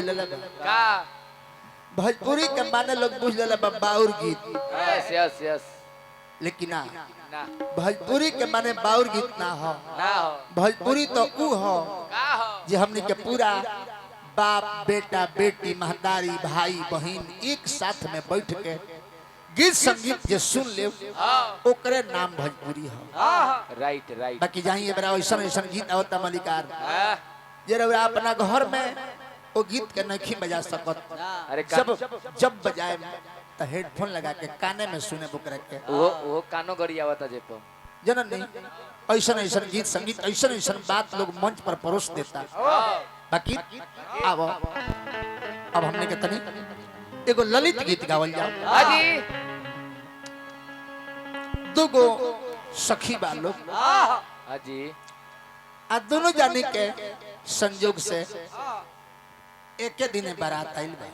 लेले बा। का भोजपुरी के माने लोग बुझ लेले बा बाउर गीत। यस यस यस लेकिन ना, ना भोजपुरी के माने बाउर गीत ना हो। ना हो। भोजपुरी तो ऊ हो का हो जे हमनी के पूरा बाप बेटा बेटी महतारी भाई बहन एक साथ में बैठ के गीत संगीत जे सुन ले ओकरे नाम भोजपुरी हो। Right right. बाकी जाइए बड़ा ऐसा ऐसा गीत आवता मलिकार हाँ, जे रउरा अपना घर में वो गीत के नहीं बजा सकत। अरे जब जब बजाए तो हेडफोन लगा के काने में सुने बुकरा के वो वो कानो गरी आवता जे पर जनन नहीं। ऐसा ऐसा गीत संगीत ऐसा ऐसा बात लोग मंच पर परोस देता। बाकी आवो अब हमने के तनी एगो ललित गीत गावल जाओ। हाँ जी। दुगो सखी बा लोग हाँ जी। आ दोनों जानी के संजोग से एके दिने बारात आइल बा।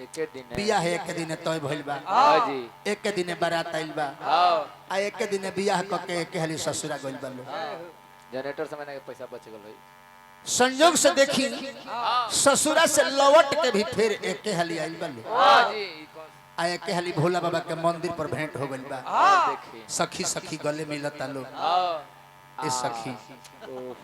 एके दिन है। बियाह एके दिने तय भइल बा। हाँ जी। एके दिने बारात आइल बा हाँ। आ एके दिने बियाह क के एके हाली ससुरा गइल बा लोग। जनरेटर समय के पैसा बच गल होई। संजोग से देखी ससुरा से लौट के भी फिर एके हाली आइल बा लोग। हाँ जी। ई कौन आ एके हाली भोला बाबा के मंदिर पर भेंट हो गइल बा। हाँ, देखी। सखी सखी गले मिलता लोग। हाँ। ए सखी ओहो,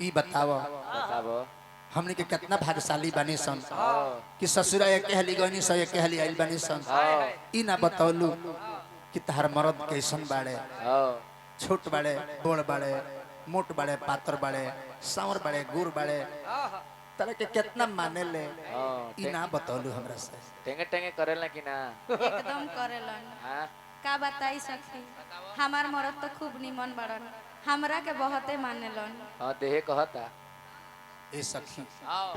ई बताव बताबो। हमने के कितना भाग्यशाली बानी सन हाँ। कि ससुरा एके हाली गइनी स एके हाली आइल बानी सन। हाँ। ई ना बतौलू कि तहार मरद कैसन बाड़े, हाँ। छोट बाड़े, बड़ बाड़े, मोट बाड़े, पातर बाड़े, सांवर बाड़े, गोर बाड़े, तरह के कितना माने ले। हाँ, ई ना बतौलू हमरा से। टेंगे टेंगे करेला कि ना? एकदम करेलन। हाँ। का बताई सखी, हमार मरद तो खूब निमन बाड़न, हमरा के बहुते मानेलन। हाँ देहे कहता। ए सखी हाँ।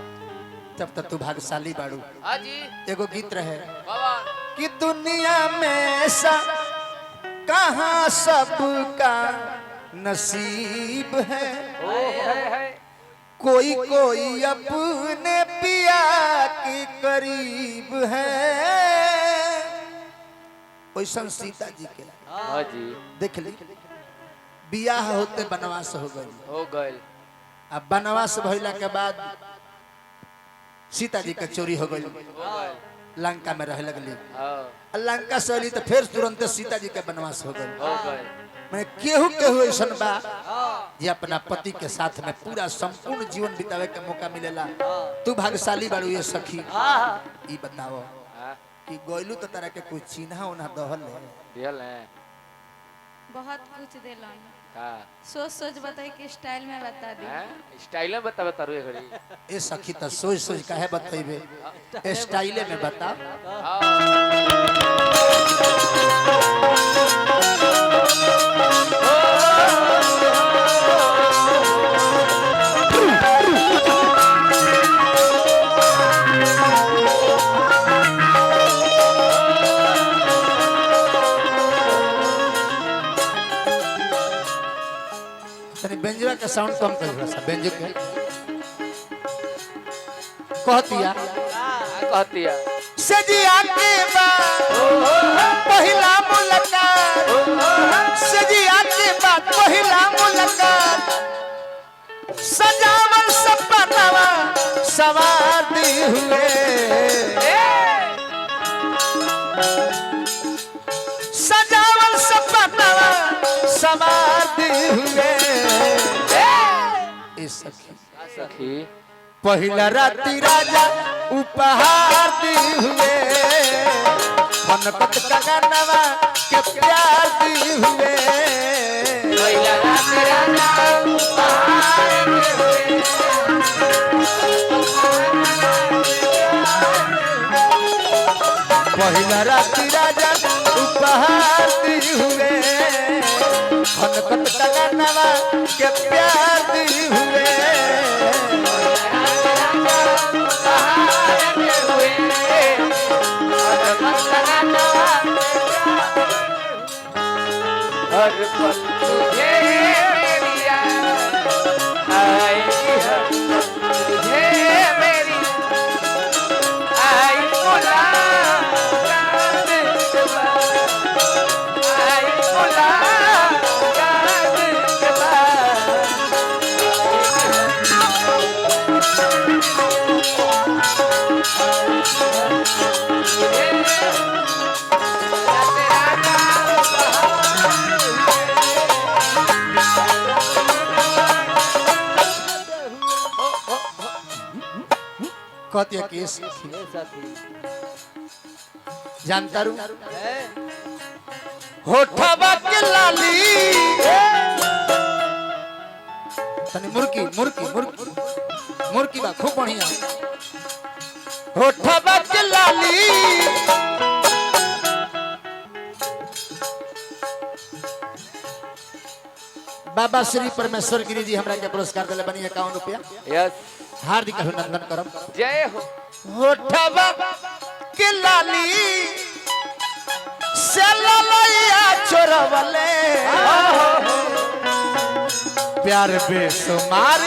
तब तक तू भाग्यशाली बाड़ू। हाँ जी। एगो गीत रहे बाबा। कि दुनिया में ऐसा कहाँ सबका नसीब है, कोई कोई अपने पिया के करीब है। वैसन सीता जी के हाँ जी। देख ली बियाह होते वनवास हो गई। हो गइल। अब वनवास भइला के बाद सीता जी के चोरी हो गई, हो गइल। लंका में रहे लगली। हाँ। लंका से अली तो फिर तुरंत सीता जी के वनवास हो गई। हो गइल। मैंने केहू केहू ऐसा बा जे अपना पति के साथ में पूरा संपूर्ण जीवन बितावे के मौका मिलेला। तू भाग्यशाली बाड़ू ये सखी। ई बताओ हाँ। कि गोइलू तो तारा के कुछ चिन्हा उन्हा दहल है। दिहल है। बहुत कुछ देलन। का? सोच सोच बताई कि स्टाइल में बता दी। हैं? स्टाइल में बता बता रुए घड़ी। ए सखी तो सोच सोच काहे बतइबे, स्टाइले में बता। हाँ। तनी बेंजुआ के साउंड कम कर थोड़ा सा बेंजू के। कहतिया हाँ, कहतिया। सजिया के बाद पहिला मुलाकात, सजिया के बाद पहिला मुलाकात, सजावल सपनावा सवार दी हुए, सजावल सपनावा सवार दी हुए। ए सखी हाँ, सखी। पहिला राती राजा उपहार दी हुए, खनकत कंगनवा के प्यार दी हुए। पहिला रात राजा उपहार दे हुए। पहिला राती राजा उपहार दी हुए, खनकत कंगनवा के प्यार दी हुए। उपहार दे हुए। हर पल तुझे मेरी याद आएगी, हर पल तुझे मेरी आई मुलाकात के बाद, आई मुलाकात के बाद। कहती है कि सखी ए साथी जानता रू ए होठवा के लाली तनी मुर्की मुर्की मुर्की मुर्की बा खूब बढ़िया होठवा के लाली बाबा श्री परमेश्वर गिरी जी हमरा के पुरस्कार दिले बनी 51 रुपया। यस। हार्दिक अभिनंदन करब। जय हो। होठवा के लाली से ललैया चोरवले प्यार बेसुमार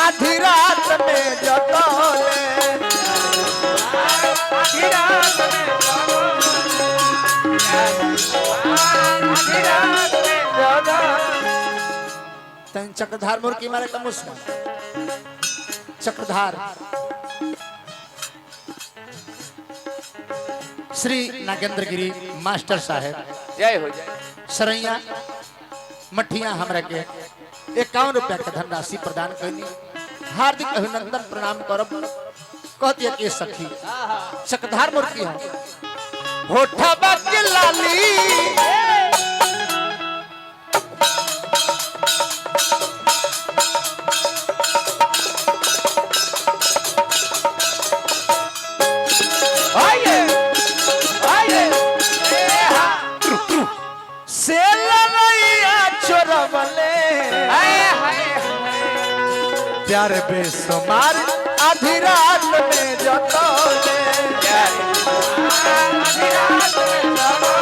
आधी रात में जतोले। आधी रात में आधी रात में जगा। तन चक्रधार मुर्की मारे कमुस में चक्रधार श्री नागेंद्र गिरी मास्टर साहेब जय हो जय। सरैया मठिया हमरा के 51 रुपया के धनराशि प्रदान कैनी। हार्दिक अभिनंदन प्रणाम करब। कहती है कि सखी चक्रधार मूर्ति हो होठवा के लाली आइए आइए ए हा से ललैया चोरवले हाय हाय प्यार बेसुमार आधी रात में जतोले। प्यार आधी रात में जगा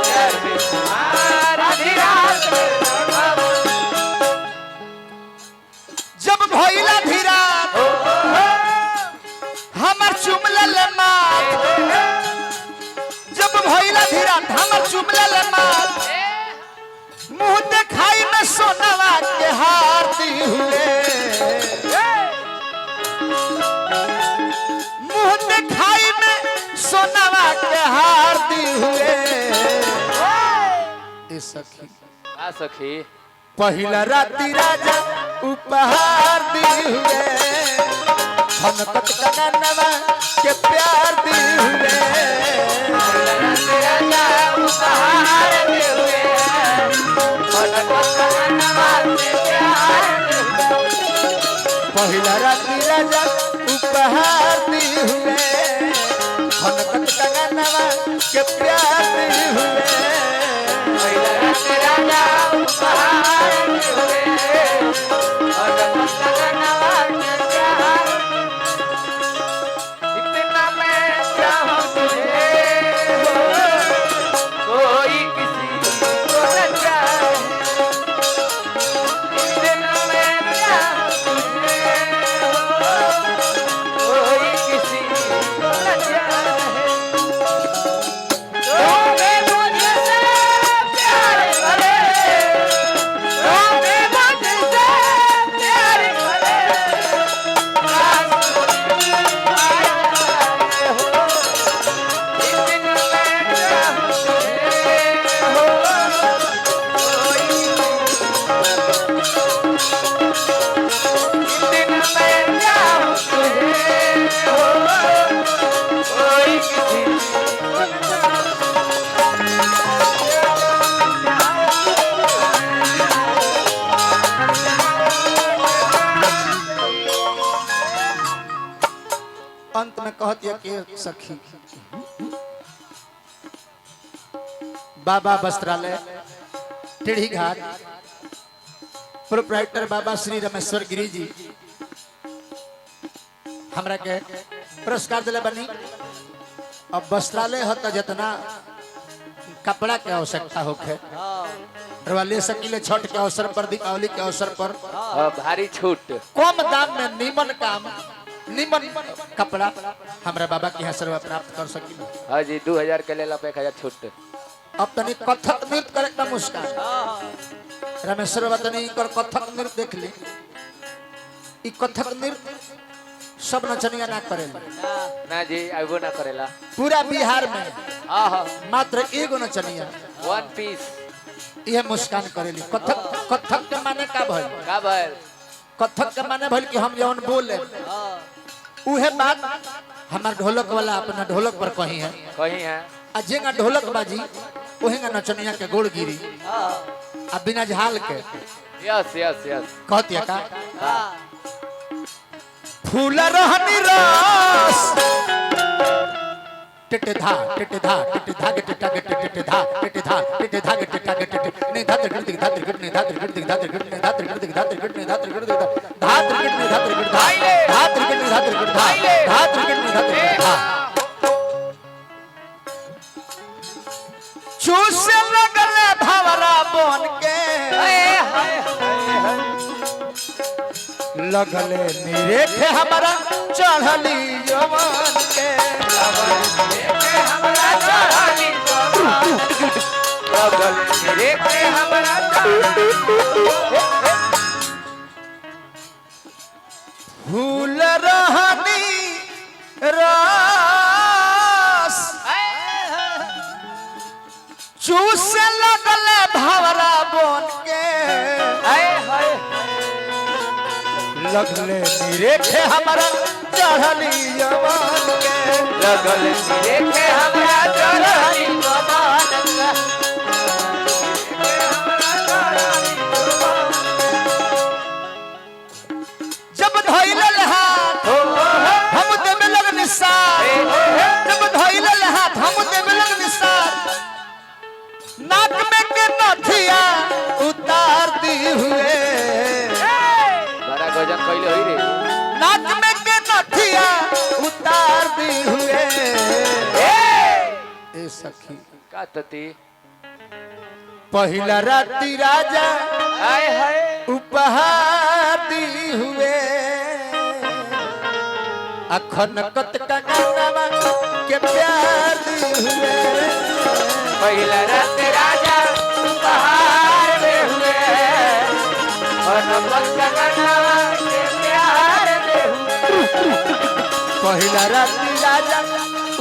प्यार बेसुमार आधी रात में जगा। जब भइला धीरा हमर चुमलल माथ। जब भइला धीरा हमर चुमलल माथ मुंह देखाई में सोनवा के हार दिहुए। मुंह देखाई में सोनवा के हार दिहुए। ए सखी आ सखी पहिला राती राजा उपहार दिहुए। हम कत कनवा के प्यार दिहुए। राजा उपहार देहुए पहिला राती राजा उपहार दिहुए। हम कत कनवा के प्यार दिहुए। राजा उपहार देहुए इतना मैं चाहूं तुझे कोई किसी को न चाहे इतना मैं चाहूं तुझे कोई किसी को न चाहे तूने मुझसे प्यार करे तूने मुझसे प्यार करे अंत में कहती है कि सखी बाबा वस्त्रालय टेढ़ी घाट प्रोपराइटर बाबा श्री रमेश्वर गिरी जी हमरा के पुरस्कार दिले बनी। अब वस्त्रालय हो तो जितना कपड़ा के आवश्यकता होखे रवा ले सकीले छठ के अवसर पर, दीपावली के अवसर पर भारी छूट कम दाम में नीमन काम नीमन कपड़ा हमरा बाबा के यहाँ सर्व प्राप्त कर सकीले। हाँ जी 2000 के लेला पे 1000 छूट। अब तनी कथक नृत्य करे के मुस्कान रमेश्वर बाबा तनी कर कथक नृत्य देख ली। ई कथक नृत्य सब नचनिया ना करेला ना जी आइबो ना करेला पूरा बिहार में हाँ हाँ मात्र एगो नचनिया वन पीस यह मुस्कान करेली। कथक कथक के माने का भइल? का भइल? कथक के माने भइल कि हम जौन बोले उहे बात हमार ढोलक वाला अपना ढोलक पर कही है। कहीं है। आ जेंगा ढोलक बाजी ओहेंगा नचनिया के गोड़ गिरी आ बिना झाल के। Yes yes yes. कहती है का फूल रहनी रस टिट धा टिट धा टिट धा टिट धा टिट धा टिट धा टिट धा टिट धा टिट ने धा त्रिकट धा त्रिकट ने धा त्रिकट धा त्रिकट ने धा त्रिकट धा त्रिकट ने धा त्रिकट धा धा त्रिकट ने धा त्रिकट धा धा त्रिकट ने धा त्रिकट धा धा त्रिकट ने धा त्रिकट धा चूस लगल भवरा बन के लगले निरेखे हमारा चढ़ली जवान के। फूल रहनी रस चूस लगल भवरा बन के लगले निरेखे हमारा चढ़ली जवान के। लगल देखे हमरा चढ़ली जवान के। जब धइलल हाथ हम देवे लगन साथ, जब धइलल हाथ हम देवे लगन साथ, नाक में के नथिया उतार दी हुए। बड़ा गजब कइले होई रे। नाक में के नथिया उतार दी हुए। ए सखी का तती पहिला राती राजा हाय हाय उपहार दी हुए। अखन कत कंगनवा के प्यार दी हुए। पहिला रात राजा उपहार में हुए और कंगनवा के प्यार में हुए। पहिला राती राजा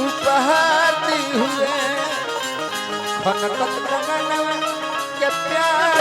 उपहार दी हुए। खनकत कंगनवा के प्यार